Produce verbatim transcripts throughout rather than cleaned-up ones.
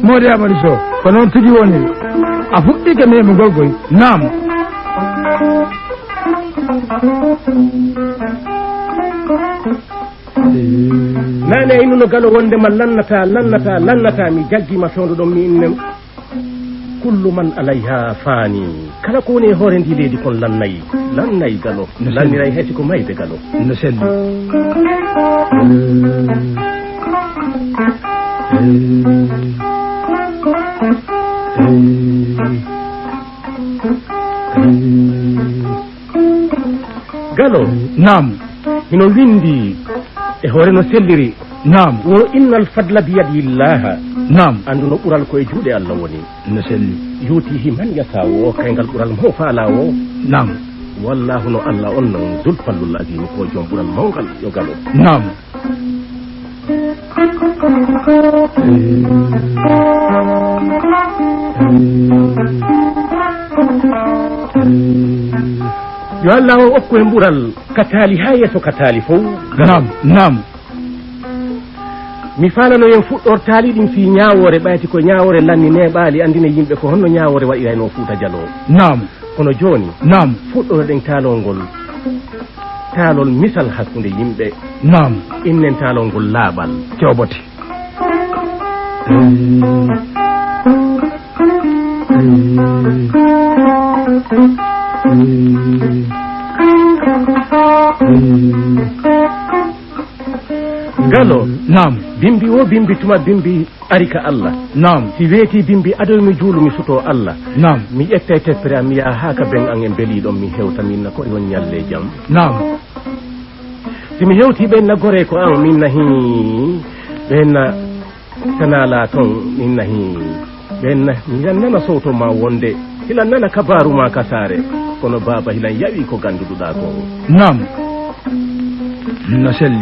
Moodi Amadu Sow, ko noon tigi woni. A fuɗɗike memugol koy. Naam. Naane a innuno Galo wonde ma lannata, lannata, lannata, mi jaggi ma fewndo ɗon mi inne. Kullu man alayha faani. Kala ko woni e hoore ndi leydi kon lannay. Lannay Galo. No selli. Lanniray hay si ko mayde Galo. No selli. Galo. Naam. Hino winndi e hoore no selliri. Naam. Wo innal fadla biyadillaha. Naam. Anndu no ɓural ko e juuɗe Allah woni. No selli. Yutihi man yasa wo kay ngal ɓural mo faala wo. Naam. Wallahu no Allah on non dul fallul azim ko joom ɓural mawngal yo Galo. Naam. Yo Allah o okku en ɓural ka taali haa yeeso ka taali fow. Naam, naam. Mi faalano en fuɗɗor taali ɗin fii ñaawoore ɓayti ko ñaawoore lanni neeɓaali anndina yimɓe ko honno ñaawoore waɗiraynoo Fuuta Jaloo. Naam. Kono jooni, naam, fuɗɗoro ɗen taalol ngol, taalol misal hakkunde yimɓe. Naam. Innen taalol ngol laaɓal. Jooɓote. Galo. Naam. Bimbi wo bimbi tuma bimbi ari ka Allah. Naam. Si weeti bimbi ado mi juulu mi suto Allah. Naam. Mi ƴetta e teppere am mi yaha haa ka ben an en beliɗon mi hewta min na ko on ñalle jam. Naam. Si mi hewti ɓen na gore ko an min na hii ɓen na tanala ton min na hii ɓen na hilan nana sowto ma wonde hilan nana kabaaru ma ka saare kono baaba hilan yawi ko ganduɗuɗa ko. Naam. No selli.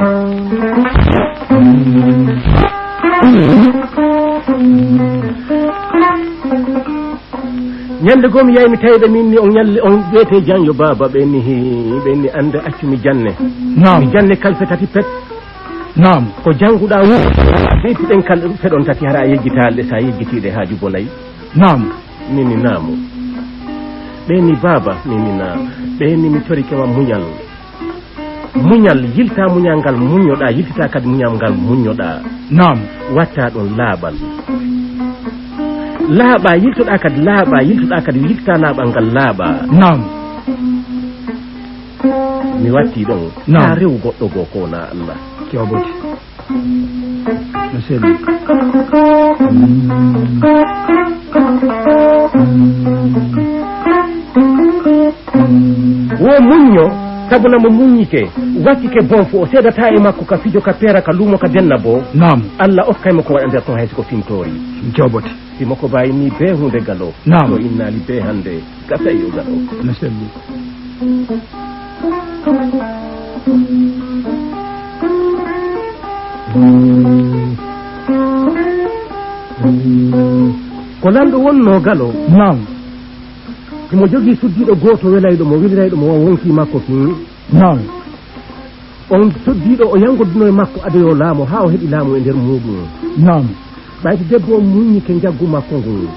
Ñande goo mi yahi mi tawi ɓe min ni on ñalle on ƴeete jan yo baaba ɓe ni hi ɓe ni annda accu mi janne. Naam. Mi janne kalfe tati pet. Naam. Ko jannguɗaa wuro ɓeyti ɗen kalɗe feɗon tati hara a yejjitaali ɗe so a yejjitiiɗe haaju bonay. Naam. Min ni naamu. Ɓe ni baaba min ni naa ɓe ni mi torike ma muñal. Muñal, yilta muñal ngal muññoɗaa, yiltita kadi muñal ngal muññoɗaa. Naam. Watta ɗum laaɓal. Laaɓa, yiltoɗaa kadi laaɓa, yiltoɗaa kadi yilta laaɓal ngal laaɓa. Naam. Mi watti ɗon. Naam. Taa rew goɗɗo goo ko wonaa Allah. Jooɓote. No selli. Wo muñño, sabu na mo muññike, wattike bonfo, o seedataa e makko ka fijo, ka peera, ka luumo, ka denna boo. Naam. Allah okkay mo ko waɗa nder ton hay si ko fintoori. Jooɓote. Si mo ko baayi ni bee huunde galo. Naam. So innaali bee hannde, gasay yo galo. No selli. Ko lanɗo wonnoo galo. Naam. Himo jogii suddiiɗo gooto welayɗo mo, welirayɗo mo, o wonkii makko kin. Naam. On suddiiɗo o yangodunoo e makko ado yo laamo, haa o heɓi laamu e nder muuɗum. Naam. Ɓayde debbo on muññike njaggu makko ngun,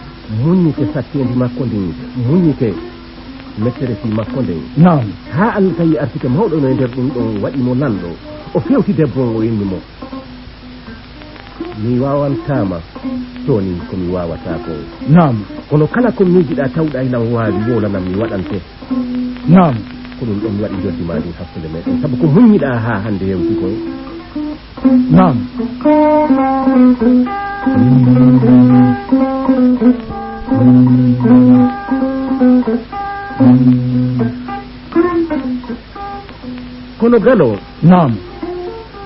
muññike satteendi makko ndin, muññike mettere fii makko nden. Naam. Haa Allah tawi artike mawɗo no e nder ɗum ɗon, waɗi mo lanɗo. O fewti debbo on, o inni mo. Mi waawantaama toonin ko mi waawataa kon. Naam. Kono kala ko miijiɗaa tawɗaa ilan waawi wowlanam mi waɗante. Naam. Ko ɗum ɗon waɗi njoddi maa ndin hakkunde meɗen. Sabu ko muññiɗaa haa hannde hewti kon. Naam. Kono galo. Naam.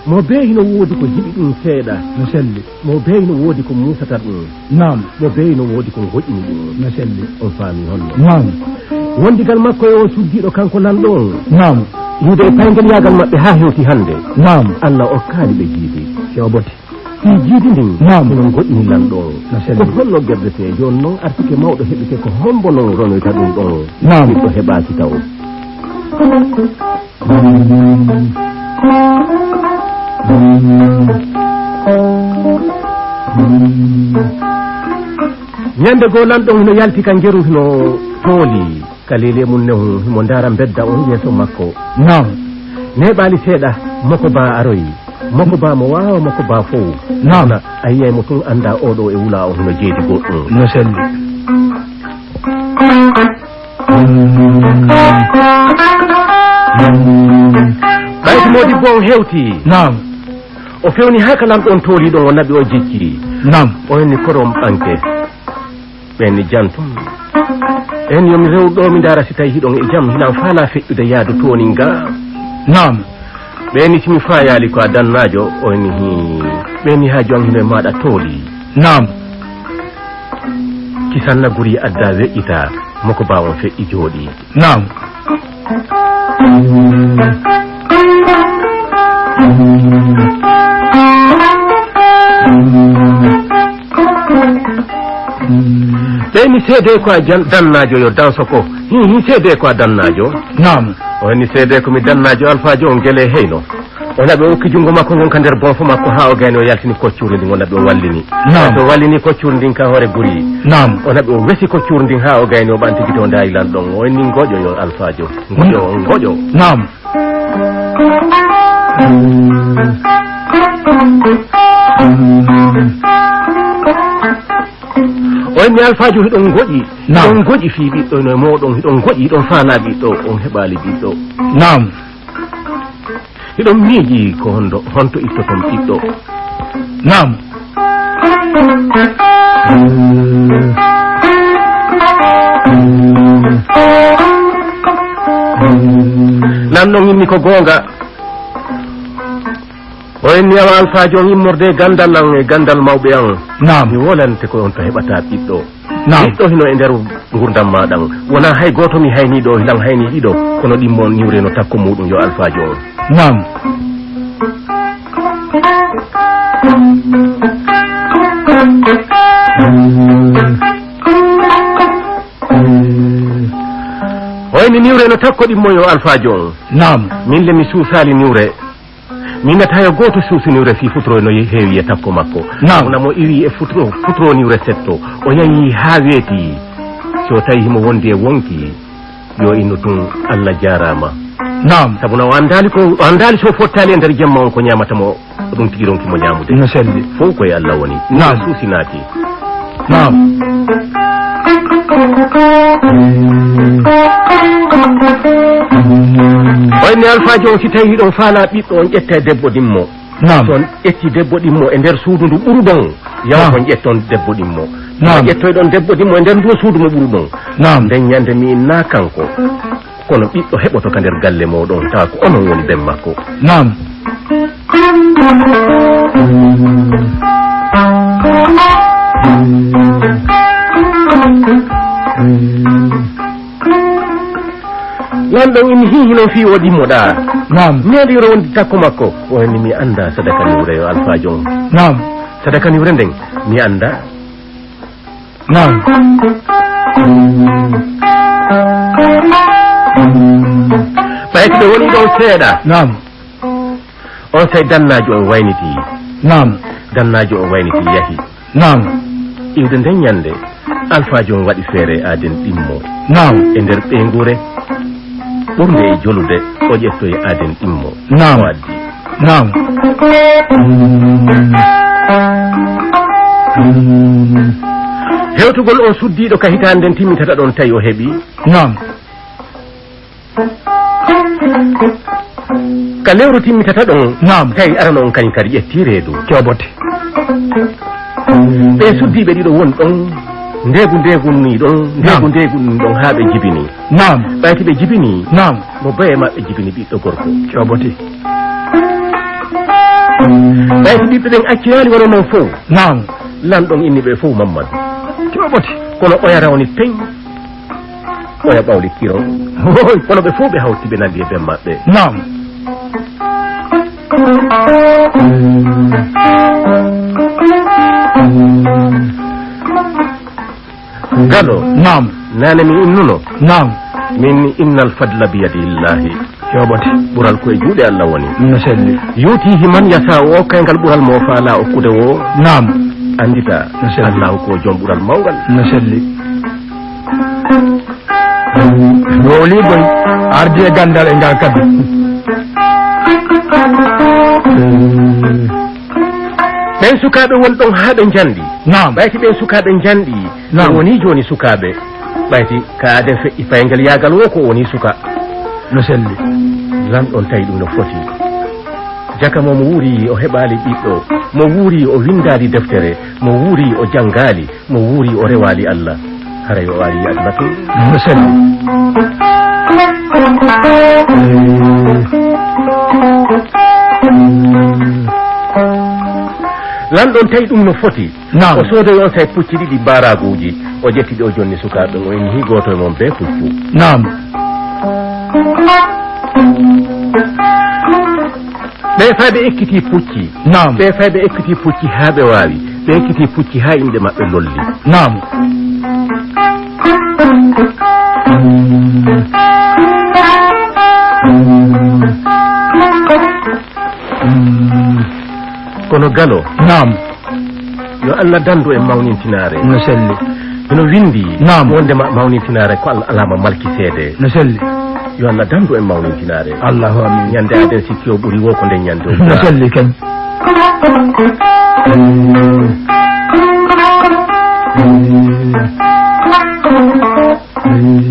Mo bee hino woodi ko jiɗi ɗum seeɗa. No selli. Mo bee hino woodi ko muusata ɗum. Naam. Mo bee hino woodi ko ngoƴini ɗum. No selli. On faami honno? Naam. Wondigal makko e on suddiiɗo kanko lanɗo on. Naam. Iwde e payngeliyaagal maɓɓe haa hewti hannde. Naam. Allah okkaali ɓe jiidi. Jooɓote. Fii jiidi ndin. Naam. Hino ngoƴini lanɗo on. No selli. Ko honno gerdetee? Jooni non artike mawɗo heɓike ko hombo non ronoyta ɗum ɗon? Naam. Ɓiɗɗo heɓaaki taw. Kono, Ñande goo lanɗo on hino yalti ka ngeru hino tooli ka leele mum nehu himo ndaara mbedda on yeeso makko. Naam. Neeɓaali seeɗa moko baa aroyi. Moko baa mo waawa moko baa fow. Naam. Na a yiyay mo tun anndaa oo ɗoo e wulaa on hino jeedi goɗɗum. No selli. Ɓayti moodi boo on hewti. Naam. O fewni haa ka lanɗo on tooliiɗo on o naɓi o jikki. Naam. O inni korom ɓanke. Ɓen ni jantum. En yo mi rew ɗoo mi ndaara si tawi hiɗon e jam hiɗan faalaa feƴƴude yaadu tooni nga. Naam. Ɓen ni si mi faayaali ko a dannaajo o inni hii. Ɓen ni haa jon hino e maaɗa tooli. Naam. Kisanna guri adda weƴƴita moko baa on feƴƴi jooɗi. Naam. Ɓey mi seedee ko a jan- dannaajo yo danso ko. Hi hi seedee ko a dannaajo. Naam. O ni seedee ko mi dannaajo alfaajo on gele heyno. O naɓi o okki junngo makko ngon ka nder bonfo makko haa o gayni o yaltini koccuuri ndin o naɓi o wallini. Naam. So wallini koccuuri ndin ka hoore guri. Naam. O naɓi o wesi koccuuri ndin haa o gayni o ɓanti gite o ndaari lanɗo on o inni ngoƴo yo alfaajo. Ngoƴo ngoƴo. Naam. O inni alfaajo hiɗon ngoƴi. Naam. Hiɗon ngoƴi fii ɓiɗɗo no e mooɗon hiɗon ngoƴi hiɗon faalaa ɓiɗɗo on heɓaali ɓiɗɗo. Naam. Hiɗon miiji ko hondo honto ittoton ɓiɗɗo. Naam. Nan non inni ko goonga. O inni awa alfaajo on immorde e gandal an e gandal mawɓe an. Naam. Mi wolante ko on to heɓata ɓiɗɗo. Naam. Ɓiɗɗo hino e nder ngurdam maa ɗan. Wonaa hay gooto mi haynii ɗoo, hiɗan haynii ɗiɗo, kono ɗimmo on niwre no takko muuɗum yo alfaajo on. Naam. Hoyni niwre no takko ɗimmo yo alfaajo on. Naam. Min le mi suusaali niwre. Min nata yo gooto suusu niwre fii futuro no heewi e takko makko. Naam. Sabu na mo iwi e futuro, futuro niwre setto. O yahi haa weeti. So tawi himo wondi e wonki, yo innu tun Allah jaaraama. Naam. Sabu na o anndaali ko, o anndaali so fottaali e nder jemma on ko ñaamata mo, ɗum tigi ronki mo ñaamude. No selli. Fow ko e Allah woni. Naam. Suusi naati. Naam. Wayne alfaajo on, si tawi hiɗon faalaa ɓiɗɗo on, ƴetta e debbo ɗimmo. Naam. So on ƴetti debbo ɗimmo e nder suudu ndu ɓuruɗon, yaw Naam. On ƴetton debbo ɗimmo. Naam. Ƴettoyɗon debbo ɗimmo e nder ndu suudu mo ɓuruɗon. Naam. Nden ñande mi innaa kanko. Kono ɓiɗɗo heɓoto ka nder galle mooɗon, tawa ko onon woni ben makko. Naam. Lanɗo inni hii hino fii o ɗimmoɗaa. Naam. Neɗo yoro wondi takko makko. O inni mi anndaa sadaka niwre yo alfaajo on. Naam. Sadaka niwre nden mi anndaa. Naam. Ɓay ko ɓe woni ɗon seeɗa. Naam. On sey dannaajo on waynitii. Naam. Dannaajo on waynitii yahi. Naam. Iwde nden ñande, alfaajo on waɗi feere aaden ɗimmo. Naam. E nder ɓeynguure, ɓurnde e jolude, o ƴettoyi aaden ɗimmo. Naam. O addi. Naam. Hewtugol on suddiiɗo ka hitaande nden timmitata ɗon tawi o heɓi. Naam. Ka lewru timmitata ɗon, Naam. Tawi arano on kañ kadi ƴetti reedu. Cobote. Ɓe suddiiɓe ɗiɗo won ɗon, ndeegu ndeegunii ɗon, ndeegu Naam. Ndeegunii ɗon haa ɓe jibini. Naam. Ɓayti ɓe jibini, Naam. Mo baye maɓɓe jibini ɓiɗɗo gorko. Cobote. Ɓayti ɓiɓɓe ɓen accinaali wano non fow. Naam. Lanɗon inni ɓe fow Mammadu. Cobote. Kono oya rawni peñ. Oya ɓawli kiro. Hoy. Kono ɓe fow ɓe hawti ɓe nandi e ben maɓɓe. Naam. Galo. Naam. Nane mi innuno. Naam. Min innal fadla biyadillahi. Yoɓote. Ɓural ko e juuɗe Allah woni. No selli. Yuutihi man yasa o okka e ngal ɓural mo faala okkude wo. Naam. Anndita, no selli. Allahu ko joom ɓural mawngal. No selli. Wowli boy, ardi e ganndal e ngal kadi. Ɓen sukaaɓe won ɗon haa ɓe njanɗi. Naam. Ɓayti ɓen sukaaɓe njanɗi. Naam. Ɓe woni jooni sukaaɓe. Ɓayti ka aden feƴƴi payngel yaagal wo ko woni suka. No selli. Lanɗon tawi ɗum no foti. Jaka mo mo wuuri o heɓaali ɓiɗɗo, mo wuuri o winndaali deftere, mo wuuri o janngaali, mo wuuri o rewaali Allah. Haray o ari aduna tun. No selli. Lanɗon tawi ɗum no foti. Naam. O soodoyi on say pucci ɗiɗi mbaaraaguuji. O ƴetti ɗi o jonni sukaaɓe ɓen, o inni, "Hii gooto e mon bee puccu." Naam. Ɓe fay ɓe ekkitii pucci. Naam. Ɓe fay ɓe ekkitii pucci haa ɓe waawi. Ɓe ekkitii pucci haa inɗe maɓɓe lolli. Naam. Kono Galo. Naam. Yo Allah dandu en mawnintinaare. No selli. Hino winndi. Naam. Wonde ma mawnintinaare ko al-, alaama malki seede. No selli. Yo Allah dandu en mawnintinaare. Allahu amin. Ñande aden sikki o ɓuri wo ko nden ñande o. No selli kañ.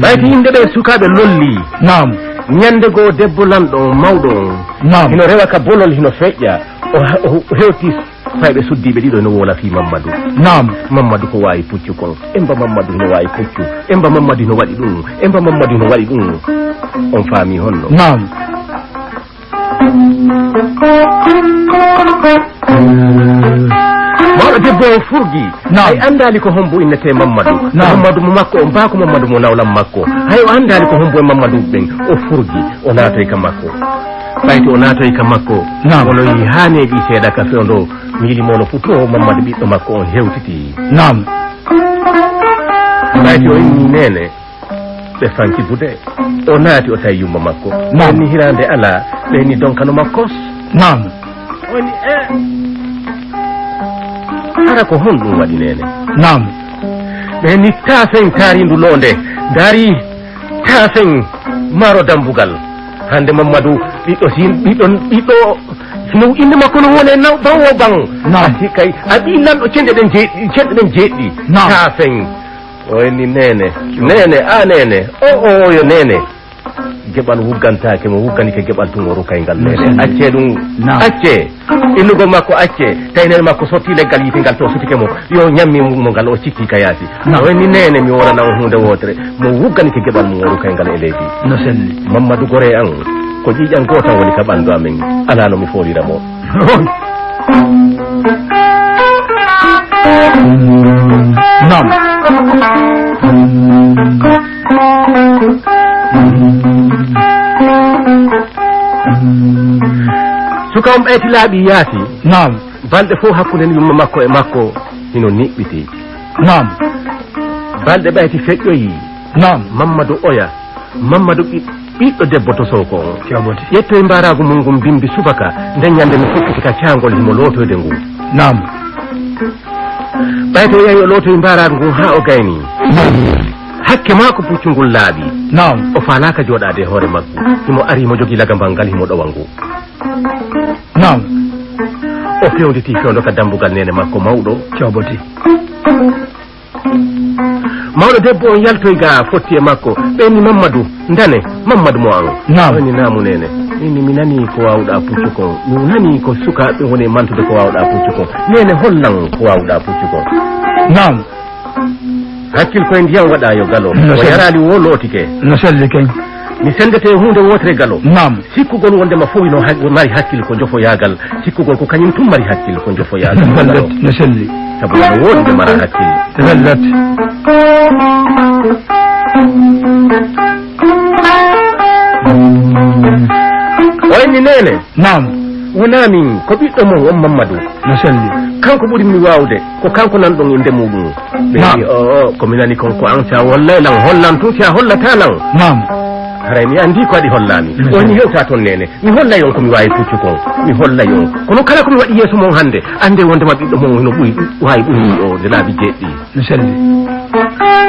Ɓayti yimɓe ɓe sukaaɓe lolli. Naam. Ñande goo debbo lanɗo on mawɗo on. Naam. Hino rewa ka bolol hino feƴƴa. O ha-, o hewti fayɓe suddiiɓe ɗiɗo hino woola fii Mammadu. Naam. Mammadu ko waawi puccu kon. Emba Mammadu hino waawi puccu. Emba Mammadu hino waɗi ɗum. Emba Mammadu hino waɗi ɗum. On faami honno? Naam. Mawɗo debbo on furgi. Naam. Hay anndaali ko hombo innetee Mammadu. Naam. Mammadu mo makko on, baa ko Mammadu mo nawlam makko. Hay o anndaali ko hombo e Mammadu ɓen. O furgi, o naatoy ka makko. Ɓayti o naatoy ka makko. Naam. Woloyi haa neeɓi seeɗa ka fewndo, miili mo no futo Mammadu ɓiɗɗo makko on hewtiti. Naam. Ɓayti o inni, "Neene." Ɓe fanki bude. O naati, o tawi yumma makko. Naam. Ɓe ni hiraande alaa, ɓe ni donkano makko. Naam. O ni, "Eh, hara ko honɗum waɗi, neene?" Naam. Ɓe ni, "Taafen taarindu loonde, daari taafen maaro dambugal. Hande Mammadu ɓiɗɗo sin, ɓiɗɗo, ɓiɗɗo, no innde makko no wone naw, bawo bang." Naam. Asi kay, a ɓii lanɗo cenɗe ɗen jeeɗi, cenɗe ɗen jeeɗi. Naam. Taafen." O inni, "Neene, neene, a neene, o, o, o, yo neene." Geɓal wuggantaake mo, wugganike geɓal tun o rukay ngal, neene. Naam. Accee ɗum, naam, accee. Innugol makko accee, tawi neene makko sotti leggal yiite ngal to sutike mo, yo ñammi mo ngal o cikki ka yaasi. Naam. O inni, "Neene, mi worana on huunde wootere." Mo wugganike geɓal mum o rukay ngal e leydi. No selli. Mammadu goree an, ko ƴiiƴan gootan woni ka ɓanndu amen, alaa no mi foolira mo. Naam. Suka on ɓayti laaɓi yaasi. Naam. Balɗe fof hakkunde yumma makko e makko hino niɓɓiti. Naam. Balɗe ɓayti feƴƴoyi. Naam. Mammadu oya. Mammadu ɓi-, ɓiɗɗo debbo to Sowko on. Jabote. Ƴettoy mbaaraagu mum ngun bimbi subaka, nden ñande mi fuɗɗiti ka caangol himo lootoyde ngu. Naam. Ɓay to yahi o lootoy mbaaraagu ngun haa o gayni. Naam. Hakke maako puccu ngul laaɓi. Naam. O faalaaka jooɗaade e hoore maggu. Himo ari himo jogii lagambal ngal himo ɗowa ngu. Naam. O fewnditi fewndo ka dambugal neene makko mawɗo. Jabote. Mawɗo debbo on yaltoy ga fotti e makko, ɓe ni, "Mammadu, ndane, Mammadu mo an." Naam. O ni, "Naamu, neene." Ni, ni, "Mi nani ko waawɗaa puccu kon. Mi nani ko sukaaɓe woni e mantude ko waawɗaa puccu kon. Neene, hollan ko waawɗaa puccu kon." Naam. Hakkil koye ndiyam waɗaa yo galo. No selli. O yaraali wo lootike. No selli ken. Mi senndete huunde wootere galo. Naam. Sikkugol wondema fof ino ha-, mari hakkil ko jofoyaagal. Sikkugol ko kañum tun mari hakkil ko jofoyaagal. Ballet, no selli. Sabu no woodi nde mara hakkil. Ballet. O inni, "Neene." Naam. Wonaa min, ko ɓiɗɗo mon on Mammadu. No selli. Kanko ɓuri mi waawde, ko kanko nan ɗon innde muɗum. Ɓe Naam. Wi, "O, o, ko mi nani kon ko an, si a hollay lan, hollan tun, si a hollata lan." Naam. Haray mi anndi ko waɗi hollaami. On mi hewta toon neene. Mi hollay on ko mi waawi puccu kon. Mi hollay on. Kono kala ko mi waɗi yeeso mon hannde, anndee wondema ɓiɗɗo mon no ɓuri, waawi ɓuri o nde laabi jeeɗiɗi. No selli.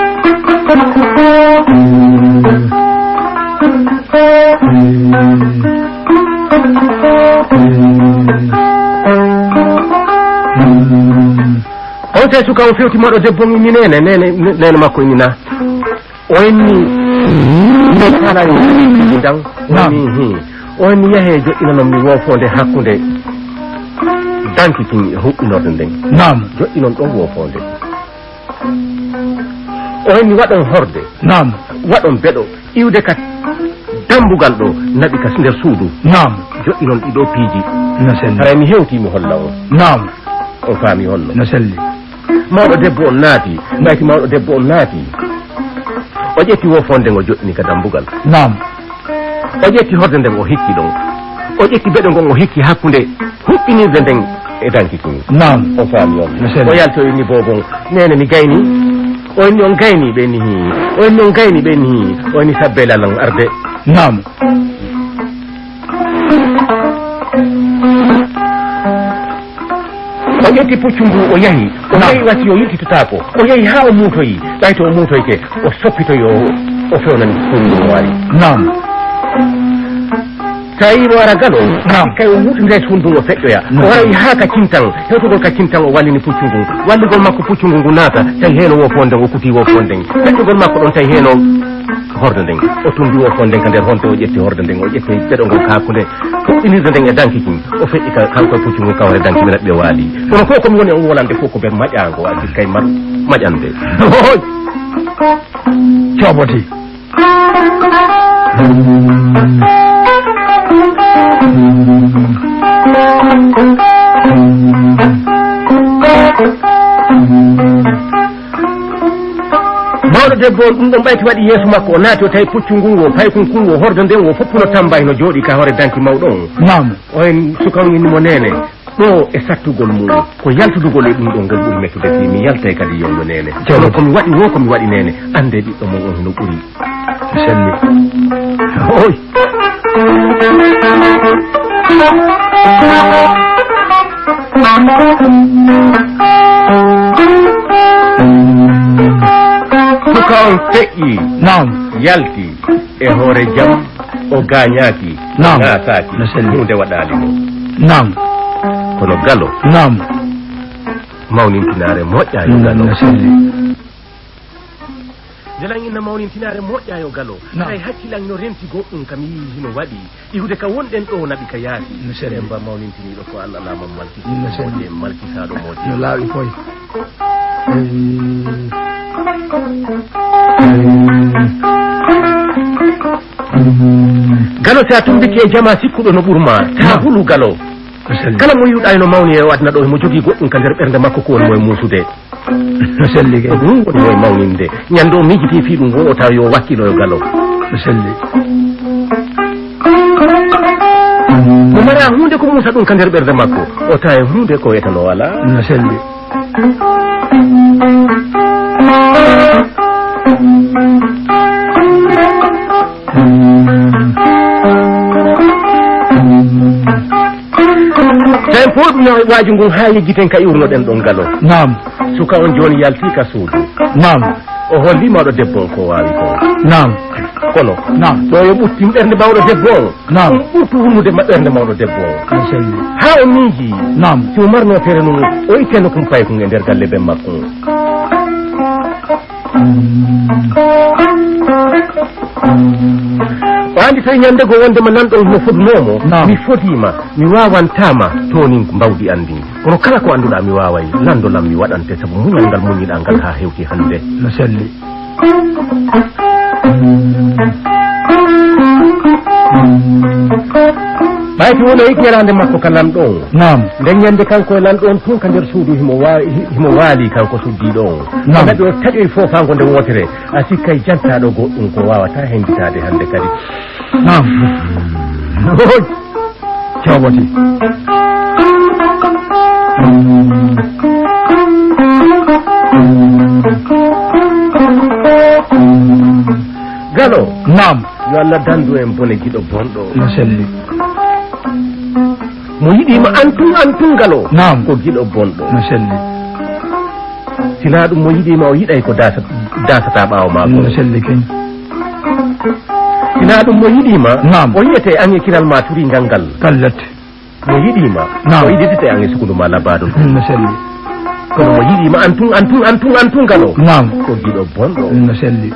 On sey suka o fewti moɗo debbo ngi ni neene, neene, neene makko ni na. O inni, mi kala yo dan. Naam. O inni, hi. O inni, yahe joɗɗinon mi woofonde hakkunde danki kin e huɓɓinorde nden. Naam. Joɗɗinon ɗon woofonde. O inni, waɗon horde. Naam. Waɗon beɗo iwde ka dambugal ɗo, naɓi ka nder suudu. Naam. Joɗɗinon ɗiɗo piiji. No selli. Haray mi hewti mi holla on. Naam. On faami hollo. No selli. Mawɗo debbo on naati, ɓayti mawɗo debbo on naati. O ƴetti woofonde ngo joɗɗini ka dambugal. Naam. O ƴetti horde nden o hikki ɗon. O ƴetti beɗo ngon o hikki hakkunde huɓɓinirde nden e danki kin. Naam. O faami on. No selli. O yaltoyi ni boobon. Neene mi gayni. O inni on gayni ɓe ni. O inni on gayni ɓe ni. O inni sabbe lalan arde. Naam. O ƴetti puccu ngu o yahi. O Naam. Yahi wasi o yiltitotaako. O yahi haa o muutoyi. Ɓay to o muutoyte, o soppitoyi o, o fewnani puccu ngu o ari. Naam. Tawi mo ara galo, Naam. Kay o wuttindira e suudu o feƴƴoya. Naam. O waray haa ka cintan, hewtugol ka cintan o wallini puccu ngu. Wallugol makko puccu ngu ngu naata, tawi heno woofonde o kuti woofonde. Feƴƴugol makko ɗon tawi heno horde nden. O tumbi woofonde nden ka nder honto o ƴetti horde nden, o ƴetti beɗo ngol ka hakkunde. Huɓɓinirde nden e danki kin, o feƴƴi ka, kanko e puccu ngun kawre danki ɓe naɓɓe waali. Kono ko ko mi woni on wolande fof ko ɓe maƴaango, a sikkay mar-, maƴande. Hoy! Cooboti. Mawɗo debbo on, ɗum ɗon ɓayti waɗi yeeso makko, o naati, o tawi puccu ngun, o paykun kun, o hordo nden, o foppuno tambay no jooɗi ka hoore danki mawɗo on. Naam. O en suka on inni mo, neene, ɗo e sattugol mum, ko yaltudugol e ɗum ɗon ngol ɓuri mettude fii, mi yaltay kadi yonno neene. Jawdi. Kono ko mi waɗi wo, ko mi waɗi neene, annde ɓiɗɗo mon on hino ɓuri. Selli. Oy. Suka on feƴƴi. Naam. Yalti e hoore jam, o gaañaaki, Naam. Ŋaasaaki, No selli. Huunde waɗaali mo. Naam. Kono Galo. Naam. Mawnintinaare moƴƴa yo Galo. No selli. Ndelan inna mawnintinaare moƴƴa yo Galo. Naam. Haray hakkilan no renti goɗɗum kam yii hino waɗi. Iwde ka wonɗen ɗo naɓi ka yaasi. No selli. Demba mawnintiniiɗo ko Allah laamam malki. No selli. Moƴƴe malkisaaɗo moƴƴe. No laaɓi koy. Galo, si a tumbike e jama sikkuɗo no ɓurma, ta Naam. Hulu Galo. No selli. Kala mo yi'uɗaa no mawni e o aduna ɗo, mo jogii goɗɗum ka nder ɓernde makko ko woni mo e muusude. No selli kay. Ko ɗum woni mo e mawninde. Ñande o miijiti fii ɗum, wo o tawa yo wakkilo yo Galo. No selli. Mo mara huunde ko muusa ɗum ka nder ɓernde makko, o tawa e huunde ko wiyata no walaa. No selli. Tawi fooɗu no waaju ngun haa yejjiten ka iwrunoɗen ɗon Galo. Naam. Suka on jooni yalti ka suudu. Naam. O holli mawɗo debbo on ko waawi ko. Naam. Kono, Naam. Ɗo yo ɓuttin ɓernde mawɗo debbo on. Naam. Ɗum ɓurtu wurnude ma-, ɓernde mawɗo debbo on. No selli. Haa o miiji. Naam. Si o marno tere nun, o itteno kumpay kun e nder galle ben makko. Mm. O anndi tawi ñande goo wondema nan ɗon no fodunoo mo. Naam. Mi fodiima, mi waawantaama, toonin mbawdi an ndin. Kono kala ko annduɗaa mi waaway, lanndo lam mi waɗante, sabu muñal ngal muñiɗaa ngal haa hewti hannde. No selli. Ɓayti woni o yiɗi yaraande makko ka lanɗo on. Naam. Nden ñande kanko e lanɗo on tun ka nder suudu himo wa-, hi-, himo waali kanko suddiiɗo on. Naam. Naɓe o taƴoyi foofaango nde wootere. A sikkay jantaaɗo goɗɗum ko waawataa henditaade hannde kadi. Naam. Hoj. Cooboti. Galo. Naam. Yo Allah dandu en bone giɗo bonɗo. No selli. Mo yiɗima an tun, an tun galo. Naam. Ko giɗo bonɗo. No selli. Sina ɗum mo yiɗima o yiɗay ko dasa-, dasata ɓaawo maako. No selli ken. Sina ɗum mo yiɗima, naam, o yiyete an e kinal ma turi ngal ngal. Kallat. Mo yiɗima, naam, o yiɗidita e an e sukundu ma labbaɗo. No selli. Kono mo yiɗima an tun, an tun, an tun, an tun galo. Naam. Ko giɗo bonɗo. No selli.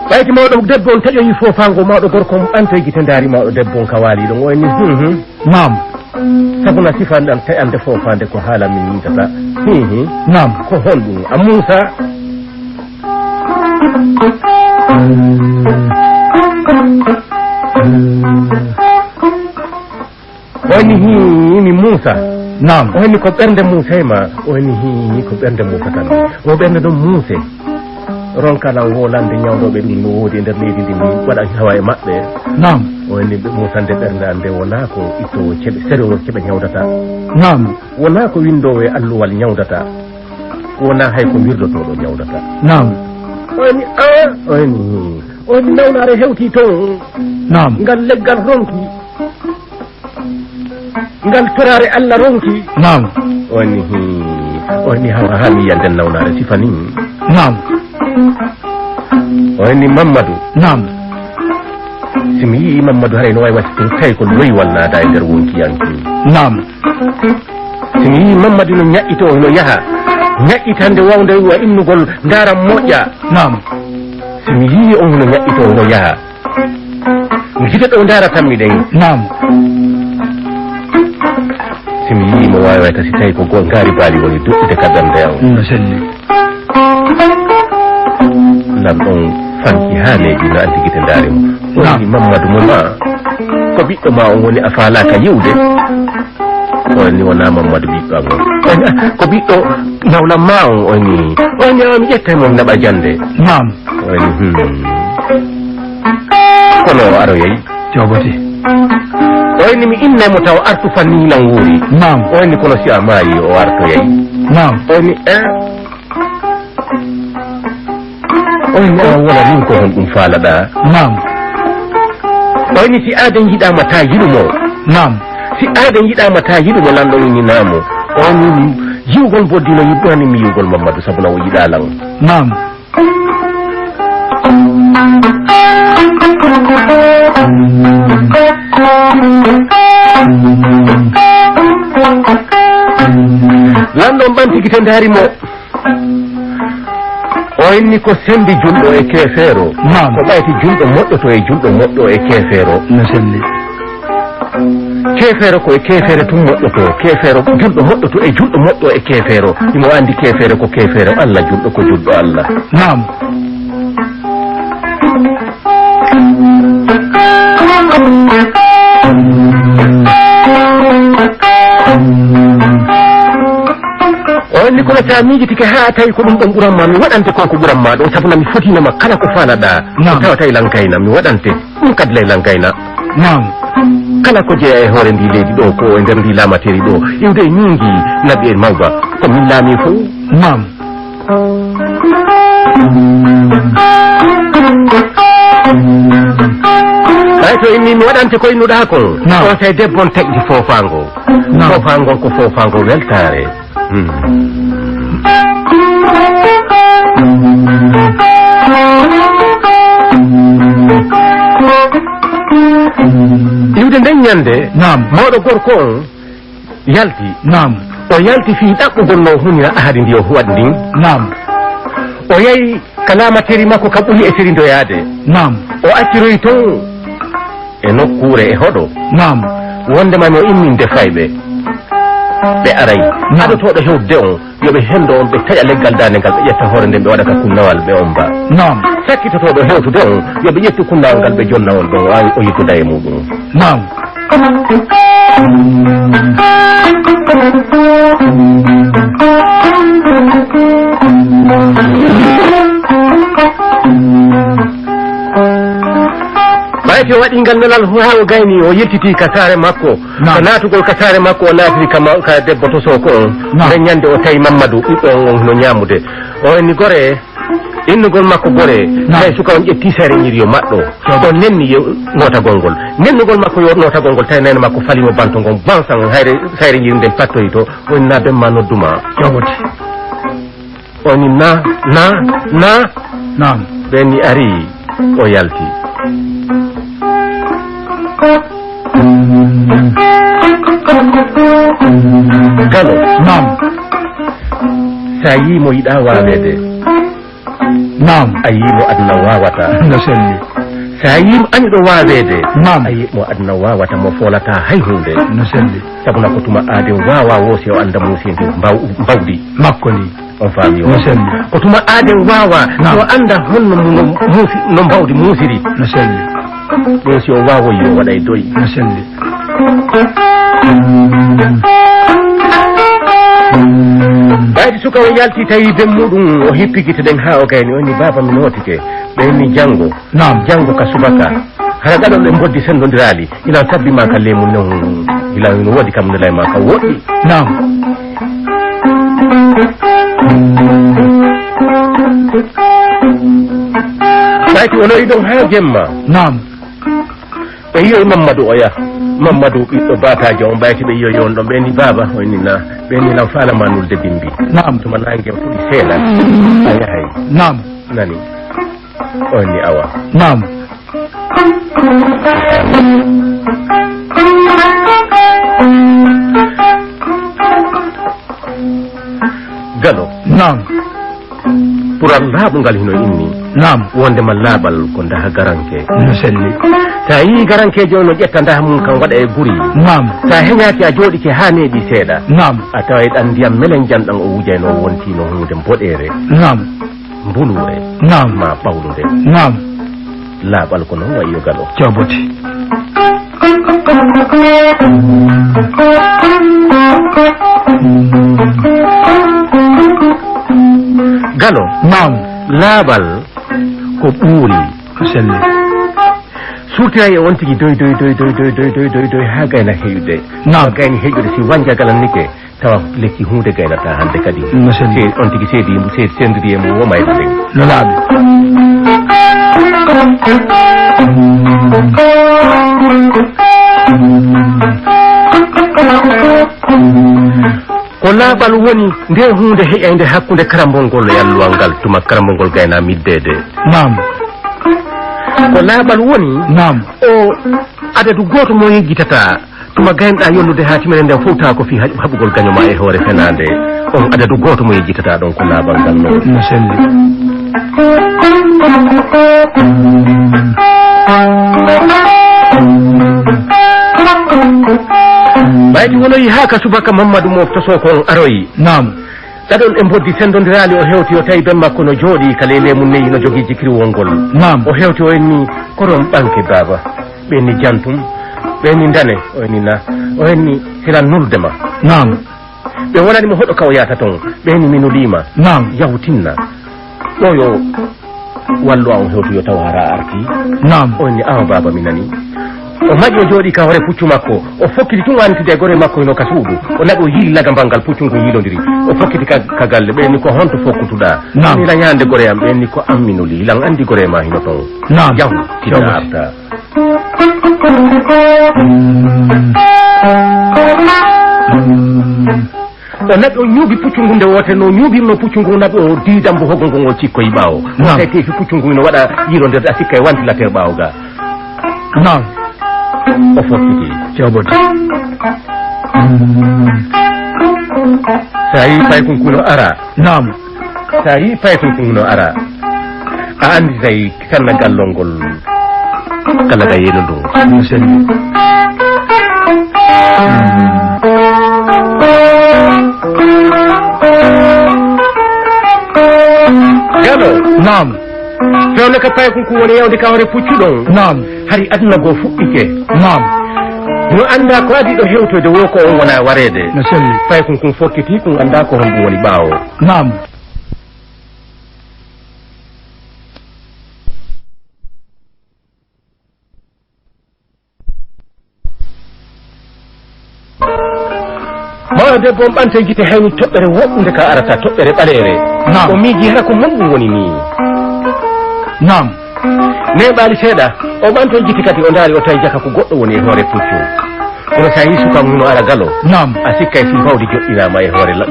Ɓayti mawɗo debbo on taƴoyi foofaango mawɗo gorko on ɓantoy gite ndaari mawɗo debbo on ka waali ɗon o inni, hum, hum. Naam. Sabu na sifan ɗan taƴande foofaande ko haala min yintata. Hum, hum. Naam. Ko honɗum? A Muusa. O inni, hii, mi Muusa. Naam. O inni ko ɓernde Muusa e ma. O inni, hii, ko ɓernde Muusa tan. O ɓernde ɗon Muuse. Ronka lan wolande ñawɗooɓe ɗum no woodi e nder leydi ndi mi waɗa hawa e maɓɓe. Naam. O inni ɓe Muusa nde ɓernde an nde wonaa ko ittoowo ceɓe, serewol ceɓe ñawdata. Naam. Wonaa ko winndoowo e alluwal ñawdata. Wonaa hay ko wirdotooɗo ñawdata. Naam. O inni, aa, o inni, o inni nawnaare hewti toon. Naam. Ngal leggal ronki. Ngal toraare Allah ronki. Naam. O inni, hii, o inni hawa haa mi yiya nden nawnaare sifa nii. Naam. O inni Mammadu. Naam. Si mi yii Mammadu haray no waawi watti tun tawi ko loywal naata e nder wonkiyanke. Naam. Si mi yii Mammadu no ñaƴƴitoo, no yaha, ñaƴƴitande wawnde wa innugol, ndaara moƴƴa. Naam. Si mi yii on no ñaƴƴitoo, no yaha, gite ɗo ndaara tammi ɗen. Naam. Si mi yii mo waawi watti si tawi ko go-, ngaari baali woni duɗɗude ka ɓernde am. No selli. Lan ɗon fanki haa neeɓi no anndi gite ndaari mo. O wi'i, naam, Mammadu mo ma, ko ɓiɗɗo ma on woni a faalaaka yi'ude? O inni wonaa Mammadu ɓiɗɗo am on. O inni, ah, ko ɓiɗɗo nawlam ma on? O inni, o inni, ah, mi ƴettay mo mi naɓa jannde. Naam. O inni, hmm. Kono o aroyay. Joobote. O inni mi innay mo taw artu fanni lan wuuri. Naam. O inni kono si a maayi o artoyay. Naam. O inni, eh. O inni a wala min ko honɗum faalaɗaa. Naam. O inni si aaden yiɗaama taa yiɗu mo. Naam. Si aaden yiɗaama taa yiɗu mo, lanɗo inni naamo. O inni yi'ugol mboddi no yiɗɗani mi yi'ugol Mammadu sabu na o yiɗaa lan. Naam. Lanɗo on ɓanti gite ndaari mo. O inni ko sendi julɗo e keefeero. Naam. Ko ɓayti julɗo moƴƴoto e julɗo moƴƴo e keefeero. No sendi. Keefeero ko e keefeere tun moƴƴoto, keefeero, julɗo moƴƴoto e julɗo moƴƴo e keefeero. Himo anndi keefeere ko keefeero Allah, julɗo ko julɗo Allah. Naam. O inni kono sa miijitike haa tawi ko ɗum ɗon ɓuran ma, mi waɗante kon ko ɓuran ma ɗon, sabu na mi fotinoma kala ko faalaɗaa. Naam. Ko tawata e Lankayna, mi waɗante. Ɗum kadi lay Lankayna. Naam. Kala ko jeyaa e hoore ndi leydi ɗo, ko e nder ndi laamateri ɗo, iwde e ñiŋgi naɓi e mawba, ko min laami fof. Naam. Ɓay to inni mi waɗante ko innuɗaa kon. Naam. On tawi debbo on taƴdi foofaango. Naam. Foofaango ko foofaango weltaare. Hmm. Iwde nden ñande, naam, mawɗo gorko on yalti. Naam. O yalti fii ɗaɓɓugol no hunira ahadi ndi o waɗi ndin. Naam. O yahi ka laamateri makko ka ɓuri e serindoyaade. Naam. O acciroyi ton e nokkuure e hoɗo. Naam. Wondema no imminde fayɓe. Ɓe aray. Naam. Adotooɗo hewtude on, yo ɓe hendo on, ɓe taƴa leggal daande ngal, ɓe ƴetta hoore nden, ɓe waɗa ka kunnawal, ɓe omba. Naam. Sakkitotooɗo hewtude on, yo ɓe ƴettu kunnawal ngal, ɓe jonna on ɗon, o yidduda e muɗum. Naam. Ɓay Ɓayki o waɗi ngal nelal haa o gayni, o yiltiti ka saare makko. Naam. Ka naatugol ka saare makko, o naatiri ka ma-, ka debbo to Soko on. Naam. Nden ñande o tawi Mammadu, ɓiɗɗo on, on no ñaamude. O inni gore, innugol makko gore, naam, tawi suka on ƴetti sayre ñiiri yo maɗɗo. Naam. O nenni yo nootagol ngol. Nennugol makko yo nootagol ngol, tawi neene makko fali mo banto ngon, bansan hayre, sayre ñiiri nden pattoyi to, o inni na ben ma nodduma. Jabote. O ni na, na, na. Naam. Ɓe ni ari, o yalti. Galo. Naam. Sa yii mo yiɗa waaweede. Naam. A yii mo aduna waawata. No selli. Sa yii mo aniɗo waaweede. Naam. A yii mo aduna waawata, mo foolata hay huunde. No selli. Sabu na ko tuma aaden waawa woo si o annda muuseendi mbaw-, mbawdi. Makko ndi. On faami o? No selli. Ko tuma aaden waawa, naam, si o annda honno mu-, no muusi-, no mbawdi muusiri. No selli. Ɗum si o waawoyi, o waɗay doy. No selli. Ɓaydi suka o yalti tawi ben muɗum, o hippi gite ɗen haa o gayni, o ni, "Baaba, mi nootike." Ɓe ni, "Janngo." Naam. "Janngo ka subaka. Hara gaɗo ɓe mboddi senndondiraali. Ilan sabbi ma ka leemu non, ilan no woodi kam nelay ma ka woɗɗi." Naam. Ɓayti o loyi ɗon haa jemma. Naam. Ɓe yiyoyi Mammadu oya. Mammadu ɓiɗɗo baataajo on, ɓayti ɓe yiyoyi on ɗon. Ɓe ni, "Baaba," o ni, "Na." Ɓe ni, "Lan faala ma nulde bimbi." Naam. Tuma naange fuɗi seeɗa. A yahay. Naam. Nani. O ni, "Awa." Naam. Galo. Naam. Pural laaɓungal hino inni. Naam. Wondema laaɓal ko ndaha garanke. No selli. Sa yii garankeejo on no ƴetta ndaha mum kan waɗa e guri. Naam. Sa heñaaki a jooɗike haa neeɓi seeɗa. Naam. A taway ɗan ndiyam melenjan ɗan o wujayno wontiino huunde mboɗeere. Naam. Mbuluure. Naam. Ma ɓawlude. Naam. Laaɓal ko non wayi yo galo. Jabote. Galo. Naam. Laaɓal ko ɓuuri. Ko selli. Suurtiray e on tigi doy, doy, doy, haa gayna heƴude. Naam. Gayni heƴude si wanja galannike. Tawa lekki huunde gaynata hannde kadi. No selli. Se-, on tigi seedi, se-, sendiri e mum o mayru nden. No laaɓi. Ko laaɓal woni nde huunde heƴaynde hakkunde karambol ngol e alluwal ngal, tuma karambol ngol gayna middeede. Naam. Ko laaɓal woni, naam, o adadu gooto mo yejjitata. Tuma gaynɗa yollude haa timere nden fof tawa ko fii haɓ-, haɓugol gaño ma e hoore fenaande. On adadu gooto mo yejjitata ɗon ko laaɓal ngal non. No selli. Ɓayti wonoyi haa ka subaka Mammadu Mofta Soko on aroyi. Naam. Ɗaɗol e mboddi sendondiraali o hewti o tawi ben makko no jooɗi ka ley leemu neyi no jogii jikiriwol ngol. Naam. O hewti o inni, "Koron ɓanke baaba." Ɓe ni, "Jantum." Ɓe ni, "Ndane." O ni, "Na." O ni, "Sila nulde ma." Naam. Ɓe wonani mo hoɗo ka o yahata ton. Ɓe ni, "Mi nuliima." Naam. "Yahu tinna." Ɗo yo wallu a on hewtu yo taw hara arti. Naam. O ni, "Awa baaba mi nani." O maƴi o jooɗi ka hoore puccu makko. O fokkiti tun antude e gore makko hino ka suudu. O naɓi o yiili lagambal ngal puccu ngun yiilondiri. O fokkiti ka, ka galle. Ɓe ni, "Ko honto fokkutuɗaa?" Naam. "Ni la ñaande gore am." Ɓe ni, "Ko an mi nuli. Lan andi gore ma hino ton." Naam. "Yahu, tinna arta." O naɓi, o ñuubi puccu ngun nde wootere, no ñuubirno puccu ngun, naɓi o diidambo hogo ngon, o cikkoyi ɓaawo. Naam. Tawi teefi puccu ngun no waɗa yiilondirde, a sikka e wantilateer ɓaawo ga. Naam. O fokkiti. Jabote. Sa yii paykun kun no ara. Naam. Sa yii paykun kun no ara. A andi tawi Kanna gallol ngol kala ga yeenu ndu. Ɗum selli. Galo. Naam. Fewndo ka paykun kun woni yawde ka hoore puccu ɗon. Naam. Hari aduna goo fuɗɗike. Naam. No annda ko adii ɗo hewtoyde woo ko on wona wareede. No selli. Paykun kun fokkiti kun annda ko honɗum woni ɓaawo. Naam. Mawɗo debbo on ɓanto gite, hayni toɓɓere woɗɗunde ka arata, toɓɓere ɓaleere. Naam. O miiji hara ko honɗum woni nii. Naam. Neeɓaali seeɗa, o ɓanto gite kadi, o ndaari, o tawi jaka ko goɗɗo woni e hoore puccu. Kono so a yii suka mum no ara galo, naam, a sikkay si mbawdi joɗɗinaama e hoore la-,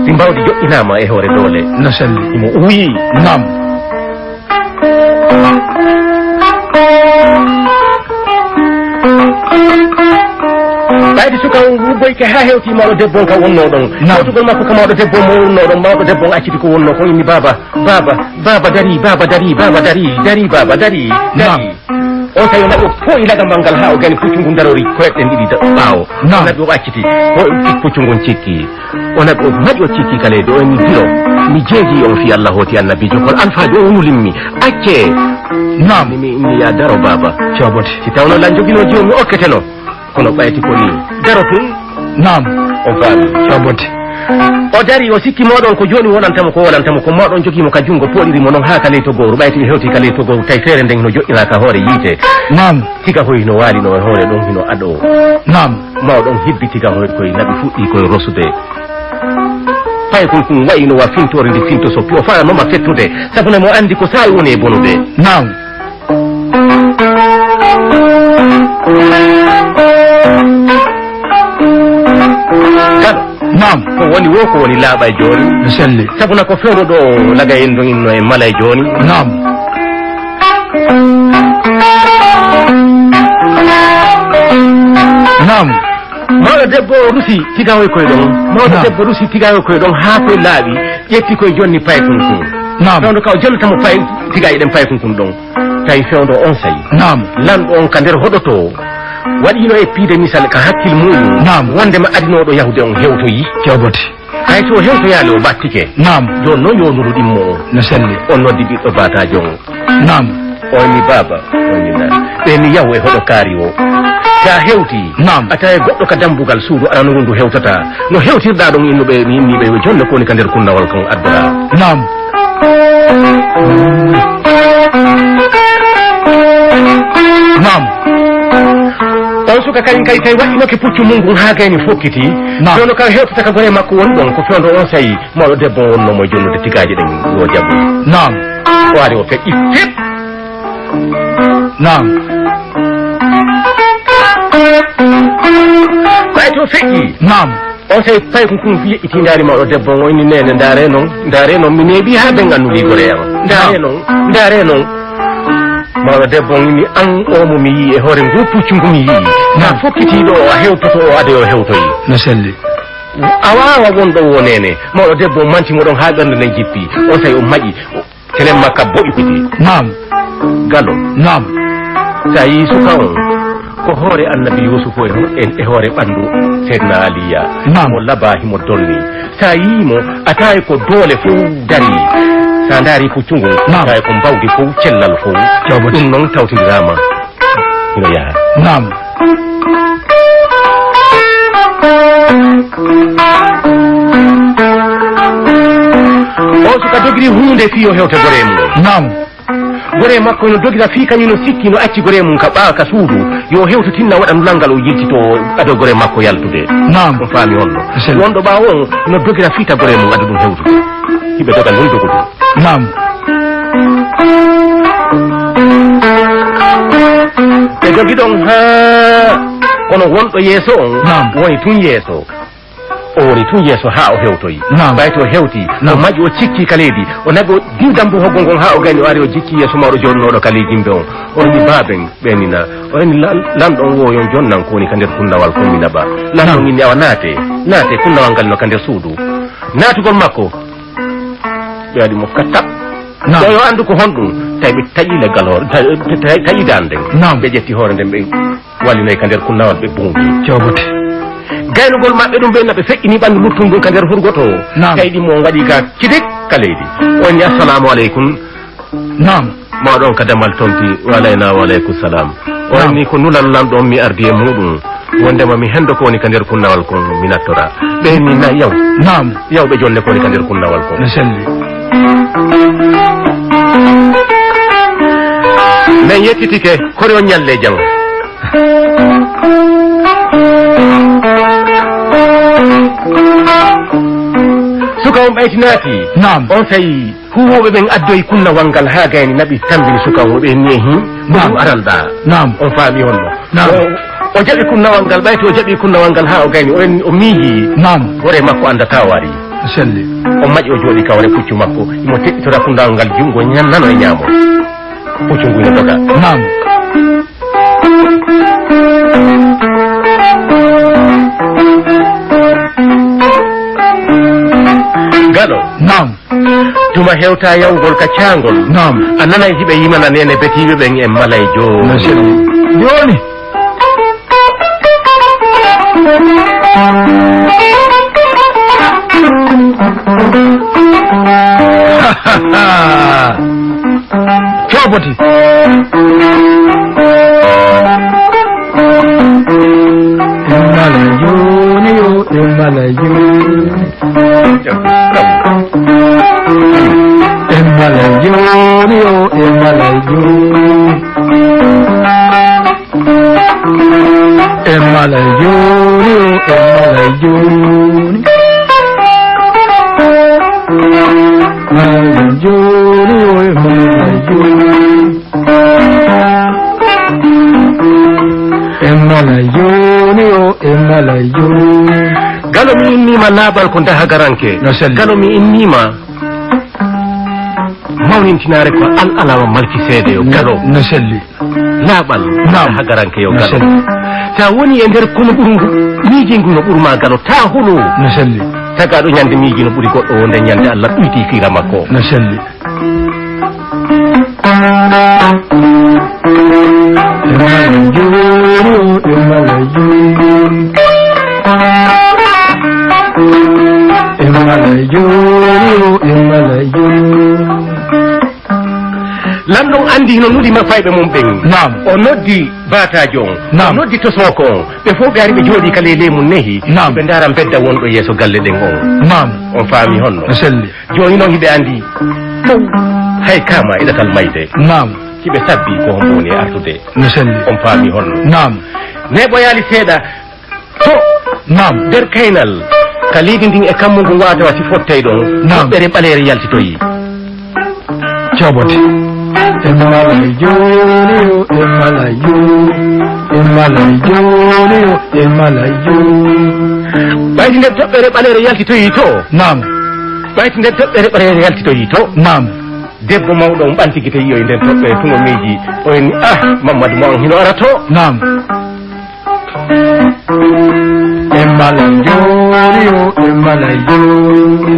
si mbawdi joɗɗinaama e hoore doole. No selli. Himo uuyi. Naam. Ɓayde suka on wuggoyke haa hewti mawɗo debbo on ka wonnoo ɗon. Naam. Hewtugol makko ka mawɗo debbo on mo wonnoo ɗon, mawɗo debbo on acciti ko wonnoo kon, inni, "Baaba, baaba, baaba, darii, baaba, darii, baaba, darii, darii, baaba, darii, darii." Naam. On tawi o naɓi o poo'i lagamal ngal haa o gani puccu ngun darori koyɗe ɗen ɗiɗi da-, ɓaawo. Naam. O naɓi o acciti, o puccu ngun cikki. O naɓi o maƴi o cikki ka leydi, o inni, "Biro, mi jeeji on fii Allah hooti annabiijo, kono alfaajo on wululimmi. Accee." Naam. Mi, mi, mi ya daro baaba. Coobote. Si tawno lan joginoo jiwo mi okketeno. Kono ɓayti ko nii. Daro tun. Naam. O faami. Coobote. O dari, o sikki mawɗo on ko jooni wonanta mo, ko wonanta mo, ko mawɗo on jogii mo ka junngo, pooɗiri mo non haa ka ley togooru. Ɓayti ɓe hewti ka ley togooru, tawi feere nden no joɗɗinaa ka hoore yiite. Naam. Tiga hoy hino waalinoo e hoore ɗon, hino aɗoo. Naam. Mawɗo on hibbi tiga hoy koy naɓi fuɗɗii koy rosude. Paykun kun wayi no wa fintoore ndi finto soppi, o faananoo ma fettude, sabu ne mo anndi ko saa'i woni e bonude. Naam. Galo. Naam. Ko woni wo, ko woni laaɓa e jooni. No selli. Sabu na ko fewndo ɗo laga en ɗon inno e mala e jooni. Naam. Naam. Mawɗo debbo o rusi tigawoy koy ɗon. Mawɗo, naam, debbo rusi tigawoy koy ɗon haa koy laaɓi. Ƴetti koy jonni paykun kun. Naam. Fewndo ka o jonnata mo pay, tigaji ɗen paykun kun ɗon. Tawi fewndo on sayi. Naam. Lanɗo on ka nder hoɗoto. Waɗino e piide misal ka hakkil muɗum. Naam. Wondema adinooɗo yahude on hewtoyi. Coobote. Hay so o hewtoyaali o battike. Naam. Jooni non yo nuru ɗimmo o. No selli. On noddi ɓiɗɗo baatajo on. Naam. O inni, "Baaba." O inni, "Naa." Ɓe inni, "Yahu e hoɗo kaari o. Sa hewti, naam, a tawi goɗɗo ka dambugal suudu aranuru ndu hewtata. No hewtirɗaa ɗon innuɓe mi inni ɓe, jonne ko woni ka nder kunnawal kon addoraa." Naam. Naam. On suka kañum kay, kay waɗɗinoke puccu mum ngun haa gayni fokkiti. Naam. Fewndo ka hewtata ka gore makko woni ɗon, ko fewndo on sayi mawɗo debbo on wonnoo mo e jonnude tigaaje ɗen yo jaɓu. Naam. O ari o feƴƴi fep. Naam. Ɓay to feƴƴi. Naam. On sey paykun kun yeƴƴitii ndaari mawɗo debbo on, o inni, "Neene, ndaare non, ndaare non, mi neeɓii haa ben annulii gore am. Ndaare non, ndaare non." Mawɗo debbo on inni, "An o mo mi yii e hoore nguu puccu ngu mi yii. Naam. Ka fokkitii ɗo o a hewtoto o ade o hewtoyi." No selli. A waawa won ɗo wo neene. Mawɗo debbo on manti mo ɗon haa ɓernde nden jippi. On sey o maƴi. Telen makka boɗi kiti. Naam. Galo. Naam. Sa yii suka on, ko hoore annabi Yuusufu e, e, e hoore ɓanndu Seydina Aliya. Naam. Mo labaa himo dolni. Sa yii mo, a tawi ko doole fow dari. Sa ndaari ko cungo, naam, a tawi ko mbawdi fow, cellal fow. Jawbati. Ɗum noon tawtindiraama. Hino yaha. Naam. O suka dogiri huunde fii yo hewte goree mum. Naam. Goree makko no dogira fii kañum no sikki no acci goree mum ka ɓaawo ka suudu. Yo hewtu tinna waɗa nulal ngal o yiltito ado goree makko yaltude. Naam. On faami honno? Sel. Wonɗo ɓaawo on no dogira fii ta goree mum ado ɗum hewtude. Hiɓe doga ndun dogudu. Naam. Ɓe dogi ɗon haa kono wonɗo yeeso on, naam, woni tun yeeso. O woni tun yeeso haa o hewtoyi. Naam. Ɓay to o hewti, naam, o maƴi o cikki ka leydi. O naɓi o diw dambu hoggo ngon haa o gayni o ari o jikki yeeso mawɗo jooɗinooɗo ka ley jimbe on. O inni baaben ɓe nina. O inni lan-, lanɗo on wo yon jonnan ko woni ka nder kunnawal kon mi naɓa. Lanɗo on, naam, inni awa naate, naate kunnawal ngal no ka nder suudu. Naatugol makko. Ɓe waɗi mo katta. Naam. Ɗo yo anndu ko honɗum, tawi ɓe taƴi leggal hoore, ta-, ta-, ta-, taƴi daan nden. Naam. Ɓe ƴetti hoore nden, ɓe wallinoyi ka nder kunnawal, ɓe buubi. Jawbati. Gaynugol maɓɓe ɗum ɓe naɓe feƴƴini ɓanndu luttum ɗum ka nder hurgoto. Naam. Tawi ɗi mo waɗi ka kidik ka leydi. O inni, "Assalamu aleykum." Naam. Mawɗo on ka damal tonti, "Wa alayna wa alaykum salam." O, naam, inni, "Ko nulal lanɗo on mi ardi e muɗum. Wondema mi hendo ko woni ka nder kunnawal kon, mi nattora." Ɓe inni, "Na yaw." Naam. Yaw ɓe jonne ko woni ka nder kunnawal kon. No selli. Men yettitike, kori on ñalle jam. On ɓayti naati. Naam. On tawi huuwooɓe ɓen addoyi kunnawal ngal haa gayni naɓi tambini suka on, ɓe ni e hin. Naam. Ɗum aral ɗaa. Naam. On faami honno? Naam. O, o jaɓi kunnawal ngal, ɓayti o jaɓi kunnawal ngal haa o gayni, o en, o miiji. Naam. Hoore makko annda taa o ari. Selli. O maƴi o jooɗi ka hoore puccu makko, imo teɗɗitora kunnawal ngal junngo ñan-, nano e ñaamo. Puccu ngu ina doga. Naam. Galo. Naam. Tuma hewta yawgol ka caangol. Naam. A nanay hiɓe yimana neene betiiɓe ɓen e malay jooni. No selli. Jooni. Cooboti. E malay jooni yo, e malay jooni. E malay jooni yo, e malay jooni. E malay jooni yo, e malay jooni. Malay jooni yo, e malay jooni. E malay jooni yo, e malay jooni. Galo mi inniima laaɓal ko dahagaranke. No selli. Galo mi inniima mawnintinaare ko Al Alawa Malki Seede yo. No, Galo. No selli. Laaɓal. Naam. Dahagaranke yo. No Galo. Selli. Sa woni e nder kunu ɓurngu, miijingu no ɓurma Galo, ta hulu. No selli. Tagaaɗo ñande miiji no ɓuri goɗɗo wonde ñande Allah ɗuyti fiira makko. No selli. E malay jooni o, e malay jooni. E malay jooni o, e malay jooni. Lanɗo on anndi hino nuli mafayɓe mum ɓen. Naam. O noddi baataajo on. Naam. O noddi tosooko on. Ɓe fof ɓe ari ɓe jooɗii ka ley leemu nehi. Naam. Ɓe ndaara mbedda wonɗo yeeso galle ɗen on. Naam. On faami honno? No selli. Jooni noon hiɓe anndi. Hay kaama e ɗatal mayde. Naam. Hiɓe sabbi ko hombo woni e artude. No selli. On faami honno? Naam. Neeɓoyaali seeɗa. To. Naam. Nder kaynal. Ka leydi ndin e kammu ngun waata wasi fottay ɗon. Naam. Toɓɓere ɓaleere yaltitoyi. Cobote. E malay jooni yo, e malay jooni. E malay jooni yo, e malay jooni. Ɓayti nden toɓɓere ɓaleere yaltitoyi to. Naam. Ɓayti nden toɓɓere ɓaleere yaltitoyi to. Naam. Debbo mawɗo on ɓanti gite yi'oyi nden toɓɓere tun o miiji. O inni, "Ah, Mammadu mo on hino ara to." Naam. E malay jooni yo, e malay jooni.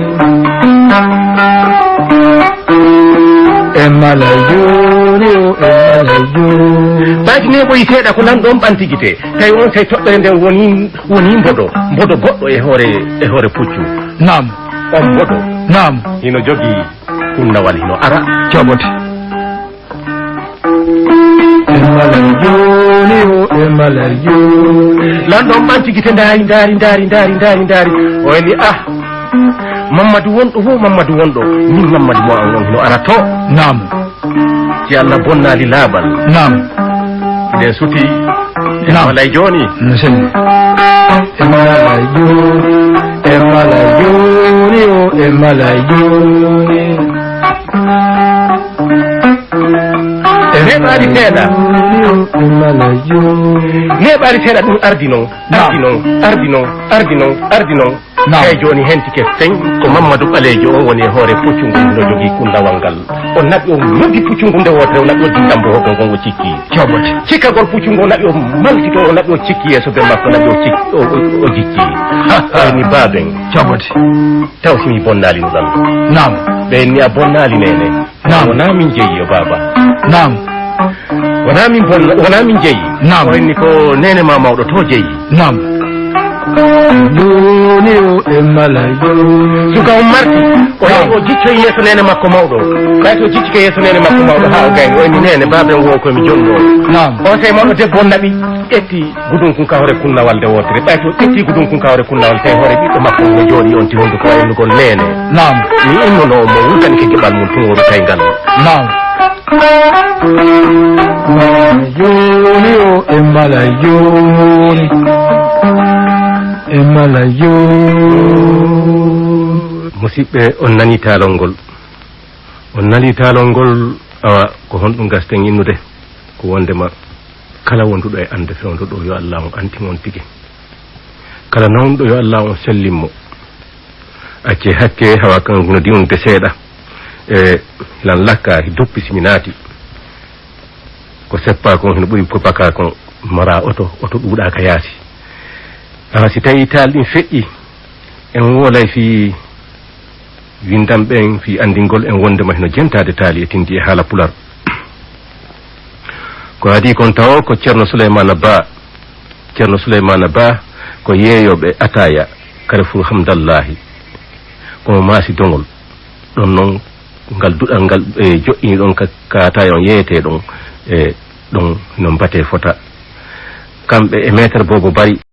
E malay jooni yo, e malay jooni. Ɓayti neeɓoyi seeɗa ko lanɗo on ɓanti gite. Tawi on tawi toɓɓere nden woni, woni mbodo, mbodo goɗɗo e hoore, e hoore puccu. Naam. On mbodo. Naam. Hino jogii kunnawal hino ara. Cobote. E malay jooni o, e malay jooni. Lanɗo on ɓanti gite ndaari, ndaari, ndaari. O eni, "Ah, Mammadu wonɗo wo, Mammadu wonɗo. Min Mammadu mo an on hino ara to." Naam. Si Allah bonnaali laaɓal. Naam. Hiɗen suti. Naam. E malay jooni. No selli. E malay jooni, e malay jooni o, e malay jooni. E neeɓaali seeɗa. Jooni o, e malay jooni. Neeɓaali seeɗa ɗum ardi non. Naam. Ardi non, ardi non, ardi non, ardi non. Naam. Eey, jooni hentike feñ ko Mammadu Ɓaleejo on woni e hoore puccu ngun no jogii kunnawal ngal. O naɓi, o noddi puccu ngun nde wootere, o naɓi o dindambo hogo ngon o cikki. Cobote. Cikkagol puccu ngun o naɓi o malti to, o naɓi o cikki yeeso be makko, naɓi o cikki, o, o, o jikki. Ɓayni baaben. Cobote. Taw si mi bonnaali no ɗan. Naam. Ɓe ni a bonnaali neene. Naam. Wonaa min jeyi yo baaba. Naam. Wonaa min bonna, wonaa min jeyi. Naam. O inni ko neene ma mawɗo to jeyi. Naam. Jooni o e malay jooni. Suka on marti. O yahi o jiccoyi yeeso neene makko mawɗo. Ɓay to jiccike yeeso neene makko mawɗo haa o gayni. O inni neene baaben wo ko mi jonnoo. Naam. On sey mawɗo debbo on naɓi ƴetti gudun kun ka hoore kunnawal nde wootere. Ɓay to ƴetti gudun kun ka hoore kunnawal sey hoore ɓiɗɗo makko on no jooɗi on ti hunduko waylugo neene. Naam. Mi innuno mo wurtanike geɓal mum tun o rutay ngal. Naam. Jooni o e malay jooni. E malay jooni. Ɓiɓɓe, on nanii taalol ngol. On nanii taalol ngol, awa, ko honɗum gasten innude? Ko wondema kala wonduɗo e annde fewndo ɗo, yo Allah on antin on tigi. Kala nawnuɗo, yo Allah on sellin mo. Acce hakke, hawa kan no diwnude seeɗa. E lan lakka, duppi simi naati. Ko seppa kon hino ɓuri ko paka kon, mara oto, oto ɗuuɗa ka yaasi. Awa, si tawi taal ɗin feƴƴi, en wolay fii winndam ɓen, fii anndingol en wonndema hino jentaade taali e tindi e haala pular. Ko adii kon tawo ko Ceerno Suleymaana Ba. Ceerno Suleymaana Ba ko yeeyooɓe ataaya Carrefour Hamdallahi. Ko mo maasi dongol. Ɗon non ngal duɗal ngal ɓe joɗɗini ɗon ka, ka ataaya on yeeyetee ɗon, e ɗon no mbatee fota. Kamɓe e maître Bobo Bari.